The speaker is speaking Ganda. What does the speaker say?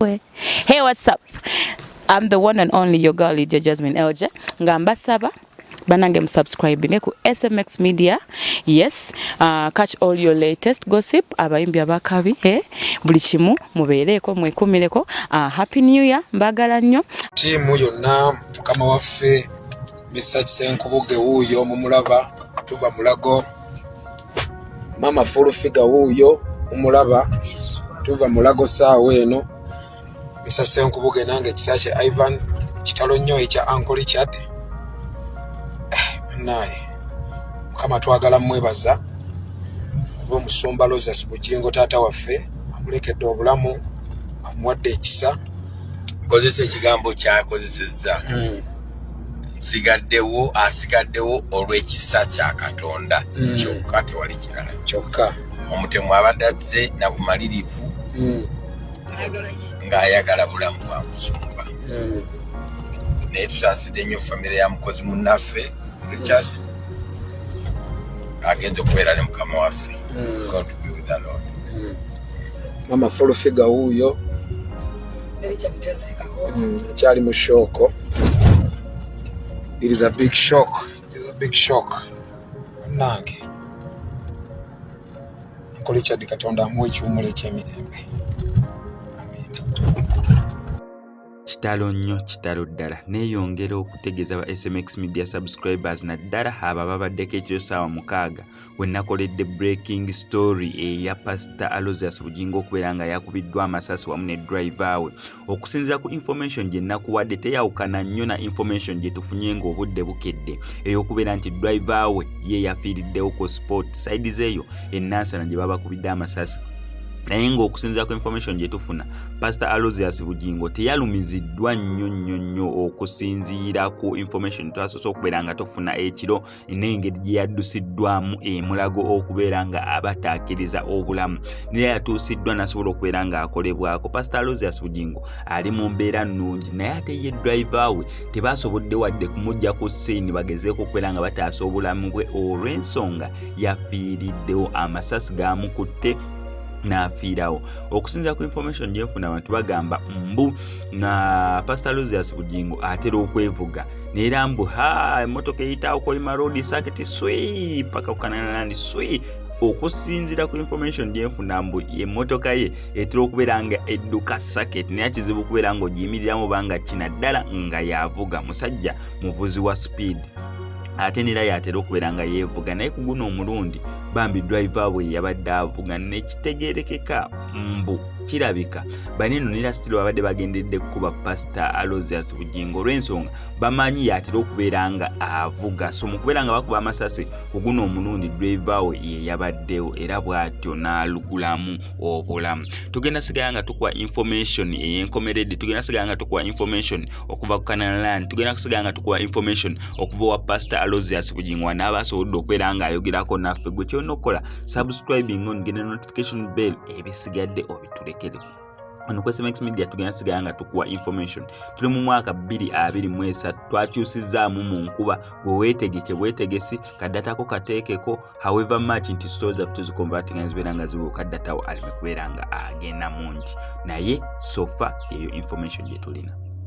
Hey, what's up? I'm the one and only your girl Lydia Jasmine LJ. Nga mbasaba banange musubscribe ku SMX Media. Yes, catch all your latest gossip, abayimbi abakabi, eh? Buli kimu mubeereko mwekumireko. Happy New Year, mbagala nnyo. Ttiimu yonna, mukama waffe Mr Kisenkubuge wuuyo mumulaba, tuva Mulago. Mama Full Figure wuuyo mumulaba, tuva Mulago saawa eno. Mr Senkubuge nange ekisa kye Ivan, kitalo nnyo ekya Uncle Richard. Naye Mukama twagala mwebaza oba omusumba Aloysius Bugingo taata waffe amulekedde obulamu, amuwadde ekisa. Kozesa ekigambo kyakozesezza, nsigaddewo, asigaddewo olw'ekisa kya Katonda kyokka, tewali kirala. Kyokka. Omutemu abadde azze na bumalirivu ng'ayagala bulamu bwa musumba, naye tusaasidde nnyo famire ya mukozi munnaffe Richard, agenza okubeera ne mukama waffe. God be with the Lord. Mama Full Figure wuuyo akyali mu shock. It is a big shock. It is a big shock. Bannange, Uncle Richard Katonda amuwa ekiwummulo eky'emirembe. Amiina. Kitalo nnyo, kitalo ddala. Neeyongera okutegeeza ba SMX Media subscribers, naddala abo ababaddeko ekiro ssaawa 6 we nakoledde breaking story eya Pasita Aloysius Bugingo okubeera nga yakubiddwa amasasi wamu ne driver we. Okusinziira ku information gye nakuwadde, teyawukana nnyo na information gye tufunye ng'obudde bukedde ey'okubeera nti driver we ye yafiiriddewo ku spot sides eyo enansana gye babakubidde amasasi. Naye ng'okusinziira ku information gye tufuna, Pastor Aloysius Bugingo teyalumiziddwa nnyo nnyo nnyo. Okusinziira ku information twasoose okubeera nga tufuna ekiro n'engeri gye yaddusiddwamu emulago okubeera nga abataakiriza obulamu, naye yatuusiddwa n'asobola okubeera ng'akolebwako. Pastor Aloysius Bugingo ali mu mbeera nnungi, naye ate ye driver we tebasobodde wadde kumujja ku scene bagezeeko okubeera nga bataasa obulamu bwe, olw'ensonga yafiiriddewo, amasasi gamukutte n'afiirawo. Okusinziira ku information gyenfuna, abantu bagamba mbu na Pastor Aloysius Bugingo atera okwevuga, neera mbu ha emmotoka eyitawo Hoima Road circuit swi paka kukananalandi swi. Okusinziira ku information gyenfuna, mbu emmotoka ye etera okubeera nga edduka circuit, naye kizibu okubeera nga ogiyimiriramu obanga kinaddala nga yavuga. Musajja muvuzi wa speed, ate nera yatera okubeera nga yeevuga, naye ku guno omulundi bambi driver bwe yabadde avuga. Nekitegerekeka mbu kirabika baneno nera still babadde bagenderedde kukuba Pasita Aloysius Bugingo olw'ensonga bamanyi yatera okubeera nga avuga. So mu kubeera nga bakuba amasasi ku guno omulundi, driver we ye yabaddewo, era bw'atyo n'alugulamu obulamu. Tugenda sigala nga tukuwa information ey'enkomeredde, tugenda sigala nga tukuwa information okuva ku Canaan, tugenda kusigala nga tukuwa information okuva wa Pasita Aloysius Bugingo anaaba asobodde okubeera ng'ayogerako naffe. Gwe kyolina okukola, subscribing on, genda notification bell, ebisigadde obitulekere. Ono ku SMX Media tugenda sigala nga tukuwa information. Tuli mu mwaka 2023, twakyusizaamu mu nkuba. Gwe weetegeke bwetegesi, kadatako kateekeko, however much nti stories zaffe tuziconvertinga nezibeera nga ziwuka, datawo aleme kubeera nga agenda mungi, naye so far eyo information gye tulina.